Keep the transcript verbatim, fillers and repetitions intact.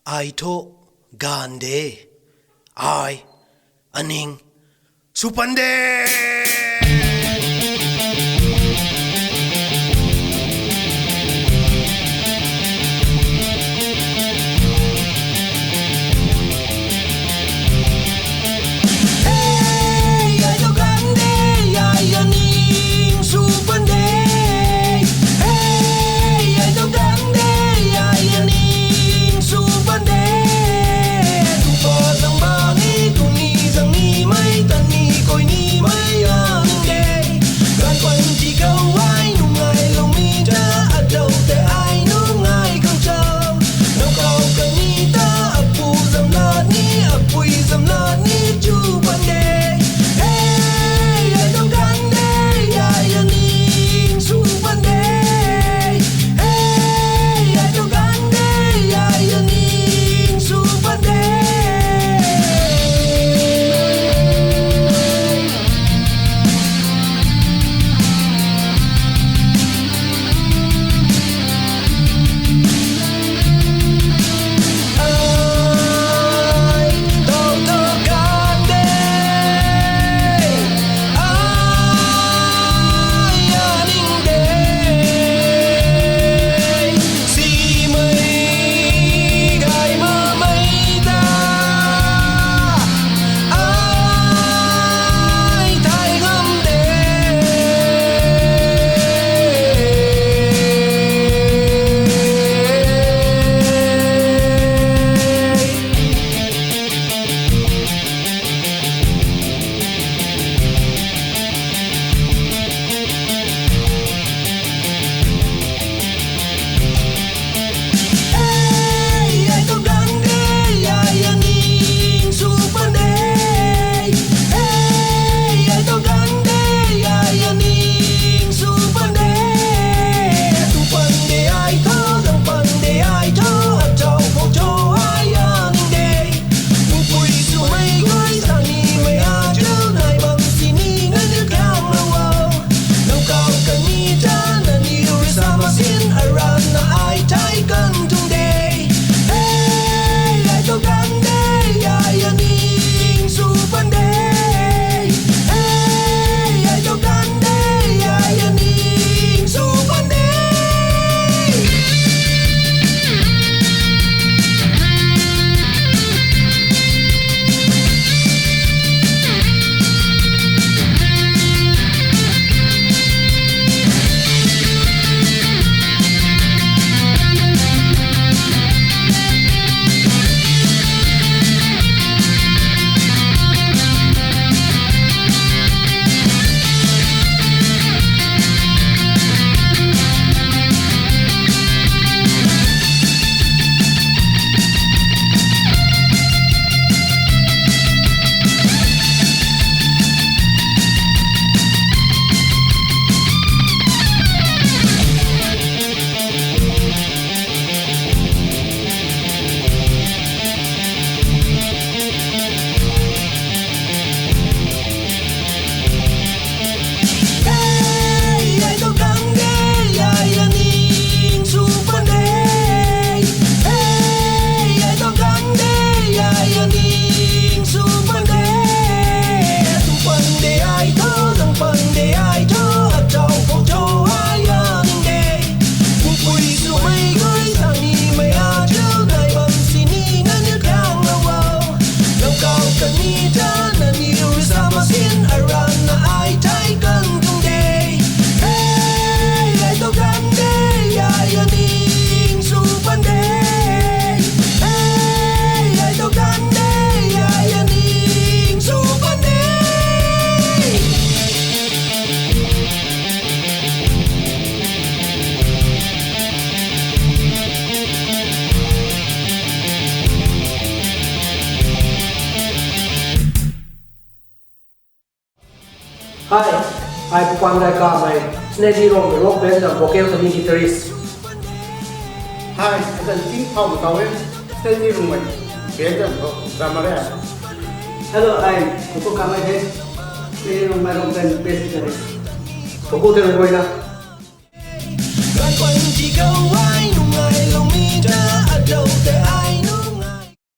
Ai thu ganv de, ai aning sw pan de. Hey, ai thu ganv de, ai aning sw pan de. Hey, ai thu ganv de, ai aning sw pan de. Tu pa zang ba ni, tu ni zang ni, mei tan ni, koi ni mei aning de. Ganv pan ti khou ai nungai lou mi ta, adou tei ai nungai khang cho. Nowkaw kani ta, apu zam la ni, apui zam la ni, chu pan de. Hey, ai thu ganv de, ai aning sw pan de. Hey, ai thu ganv de, ai aning sw pan de. Ai, thu thu ganv de, ai aning de, simei gay makmei ta, ai thay ngam de. Hey, ai thu ganv de, ai aning sw pan de. Hey, ai thu ganv de, ai aning sw pan de. Tu pan de ai thu, zang pan de ai thu, achau khou cho ai aning de. Mupui swmei guay sa ni mei a chu nai bam sini nai ni kang lou o. Nowkaw kani ta nangniw rui sa masin aran na ai thay kan tuang de. Hey, ai thu ganv de, ai aning sw pan de. Hey, ai thu ganv de, ai aning sw pan de. Mupui swmei guay sa ni mei a chu nai bam sini nangniw kang lou o. Nowkaw kani ta nangniw rui sa masin aran na ai thay kan tuang de. Hey, ai thu ganv de, ai aning sw pan de. Hey, ai thu ganv de, ai aning sw pan de. Hi, ai Pupan Daikamei, Snedi Rongmei Rock Band tuang vocal khatni guitarist. Hi, asan Tingphau Mataw e, Snedi Rongmei Band tuang drummer e. Hello, ai Kuku Kamei the, Snedi Rongmei Rock Band bass guitarist. Kuku the rui na.